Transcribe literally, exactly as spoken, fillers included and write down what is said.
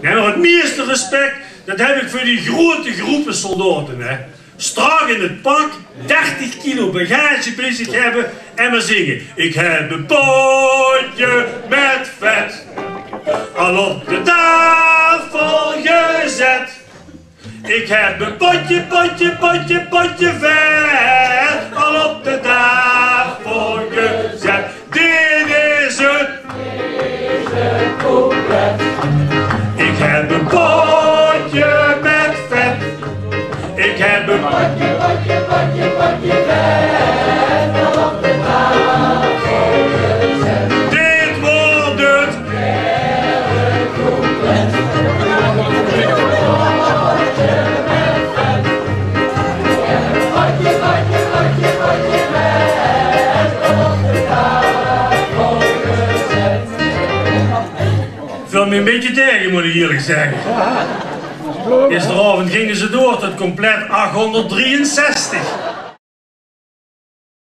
Jao, nog 't meiste respect, det heb ik veur die groeëte groepe soldaote, hè. Strak in 't pak, dertig kilo bagage bie zich hebbe en maar zinge: "Ik heb een potje met vet al op de tafel gezet." Ik heb een potje, potje, potje, potje vet al op de tafel gezet. Dit is het. Ik heb een potje met vet. Ik heb een potje, potje, potje, potje vet al op de tafel gezet. Dit wordt het. Veel mich een bietje taege, moet ik eerlijk zeggen. Gisteravond gingen ze door tot compleet achthonderddrieënzestig.